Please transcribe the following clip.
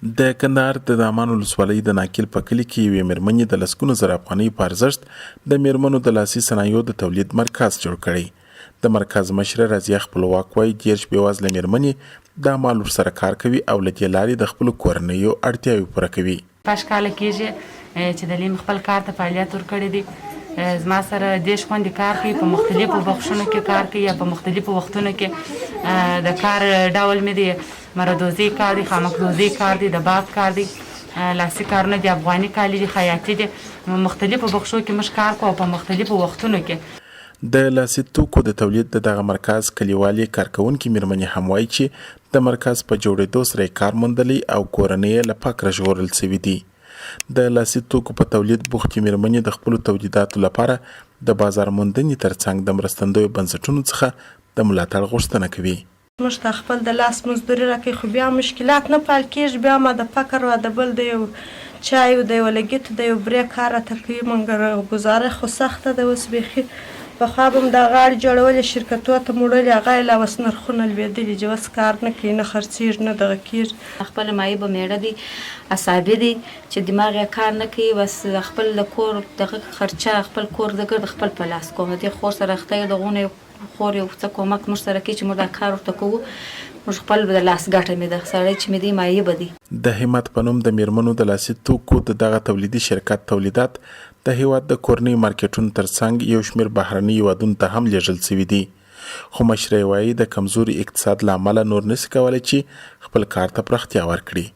د کندهار د دامان ولسوالۍ د ناکیل په کلي کې یوې مېرمنې د لسګونو زره افغانیو په ارزښت د مېرمنو د لاسي صنایعو د تولید مرکز جوړ کړی. د مرکز مشره راضیه خپلواک وايي، 30 بېوزله مېرمنې دا مهال ورسره کار کوي او له دې لارې د خپلو کورنیو اړتیاوې پوره کوي. شپږ کاله کېږي چې د لیم خپل کار ته فعالیت ورکړی دی. زما سره 30 خوندې کار کوي، په مختلفو بخشونو کې کار کوي یا په مختلفو وختونو کې. د کار ډول مې دی مردوزۍ کار دی، خامک دوزۍ کار دی، د باب کار دی، لاسي کارونه دي، افغاني کالي دي، خیاطي دي. مختلفو بخشو کې موږ کار کوو او په مختلفو وختونو کې. د لاسي توکو د تولید د دغه مرکز کلیوالې کارکوونکې میرمنې هم وايي چې د مرکز په جوړېدو سره یې کار موندلی او کورنۍ یې له فقره ژغورل شوي دي. د لاسي توکو په تولید بوختې میرمنې د خپلو تولیداتو لپاره د بازار موندنې ترڅنګ د مرستندویو بنسټونو څخه د ملاتړ غوښتنه کوي. موږ ته خپل د لاس مزدوري راکوي خو بیا مشکلات نه پال کیږي بیا ما د فقر او د بل د یو چای او د یو لګیت د یو برې کار راته کوي منګر ګزاره خو سخته ده اوس بیخي پخوا به مو دا غاړې جوړولې شرکتو ته مو وړلې هغه یې لا اوس نرخونه لوېدلي دي اوس کار نه کوي نه خرڅیږي نه دغه کیږي. خپله معیوبه میړه دی عصابي دی چې دماغ یې کار نه کوي بس خپل د کور دغه خرچه خپل کور د ګرد خپل په لاس کوم د دې خور سره اخته یو د غونې خور یو څه کومک موږ سره کوي چې موږ دا کار ورته کوو، موږ خپل د لاس ګټه مې ده، سړی چې مې دی معیبه دی. د همت په نوم د میرمنو د لاسي توکو د دغه تولیدي شرکت تولیدات د هیواد د کورنیو مارکیټونو ترڅنګ یو شمیر بهرنیو هیوادونو ته هم لیږل شوي دي، خو مشره یې وایي د کمزوري اقتصاد له امله نور نشي کولی چې خپل کار ته پراختیا ورکړي.